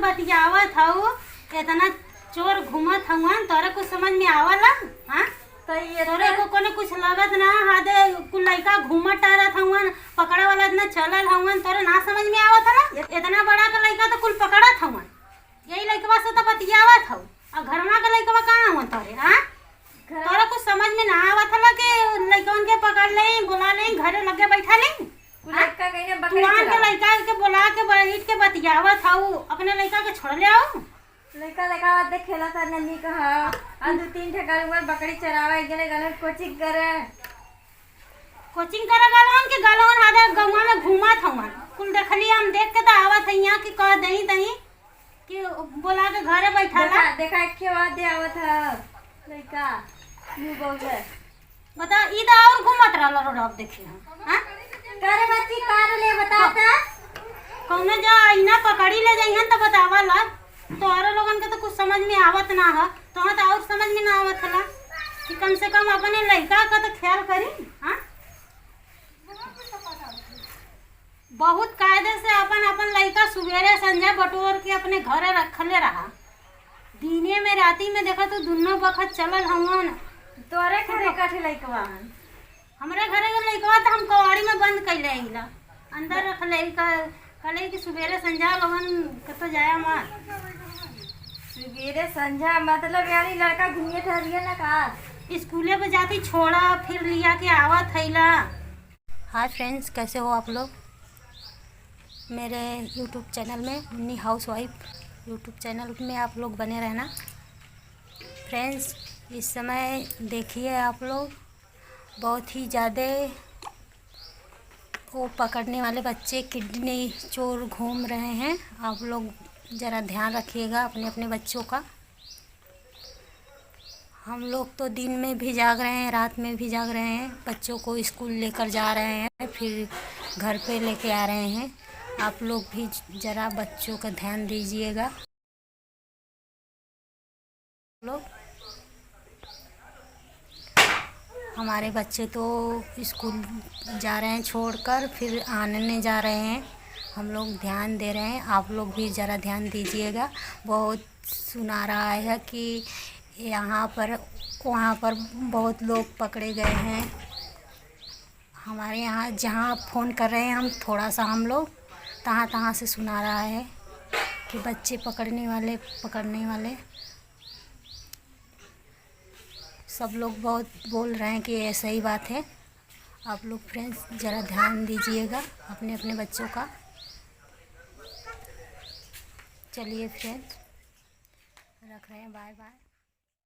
बतियावत हऊ, इतना चोर घूमत हवन, तोरे कुछ समझ में आवला? हाँ, तो ये तोरे को कोनो कुछ लगत ना हादे? कुल लइका घूमत टारत हवन, पकड़े वाला इतना चलल हवन, तोरे ना समझ में आवत हला? इतना बड़ा का लइका तो कुल पकड़त हवन, यही लइकवा से तो बतियावत हऊ। और घरवा के लइकवा कहाँ हवन तोरे? हाँ, तोरा कुछ समझ में ना आवत हला कि लइकवन के पकड़ ले, बुला ले, घरे लगे बैठा ले? लड़का कहीं ना बकरी तुआन के चरावे। लइका के बुला के बैठ के बतियावत हऊ, अपने लइका के छोड़ ले आओ। लड़का लड़का बात देख खेला था नन्ही का। आ दो तीन ठेका ऊपर बकरी चरावे गेले, गले कोचिंग करे। कोचिंग करे गलवन के गलवन आधा गौवा में घूमत हवन। कुल देखली हम, देख के तो आवत है यहाँ कि कह दही दही कि बुला के घरे बैठाला। देखा देखा, एक बात दे आवत है लड़का you बोले। बता, ई तो और घूमत रहल रोड अब देखी हम। हां, करे बच्ची कार ले बताता। कौनो जा आईना पकड़ी ले जाइहन तो बतावला। तोहरे लोगन के तो कुछ समझ में आवत ना है, तो तो और समझ में ना आवत हला कि कम से कम अपने लड़का का तो ख्याल करी। हाँ, बहुत कायदे से अपन अपन लड़का सवेरे संझा बटोर के अपने घरे रखले रहा। दिने में राती में देखा तो दुनो बखत चलल हवन। तोरे घरे काठे लड़कवा? हमरे घरे के लड़कवा तो हम कवाड़ी में बंद कैले आइला, अंदर रखले। कहले कि सवेरे संझा लोगन कतो जाया मत। सवेरे संझा मतलब यानी लड़का घूमे ठहरिए ना का? स्कूले पे जाती छोड़ा, फिर लिया के आवत हैला। हाय फ्रेंड्स, कैसे हो आप लोग? मेरे यूट्यूब चैनल में मुन्नी हाउस वाइफ यूट्यूब चैनल में आप लोग बने रहना। फ्रेंड्स, इस समय देखिए आप लोग, बहुत ही ज़्यादा वो पकड़ने वाले बच्चे किडनी चोर घूम रहे हैं। आप लोग ज़रा ध्यान रखिएगा अपने अपने बच्चों का। हम लोग तो दिन में भी जाग रहे हैं, रात में भी जाग रहे हैं, बच्चों को स्कूल लेकर जा रहे हैं, फिर घर पे लेके आ रहे हैं। आप लोग भी ज़रा बच्चों का ध्यान दीजिएगा। लोग हमारे बच्चे तो स्कूल जा रहे हैं छोड़कर, फिर आने जा रहे हैं। हम लोग ध्यान दे रहे हैं, आप लोग भी ज़रा ध्यान दीजिएगा। बहुत सुना रहा है कि यहाँ पर वहाँ पर बहुत लोग पकड़े गए हैं। हमारे यहाँ जहाँ फ़ोन कर रहे हैं हम, थोड़ा सा हम लोग तहाँ तहाँ से सुना रहा है कि बच्चे पकड़ने वाले, पकड़ने वाले। सब लोग बहुत बोल रहे हैं कि ये सही बात है। आप लोग फ्रेंड्स ज़रा ध्यान दीजिएगा अपने अपने बच्चों का। चलिए फ्रेंड्स, रख रहे हैं, बाय बाय।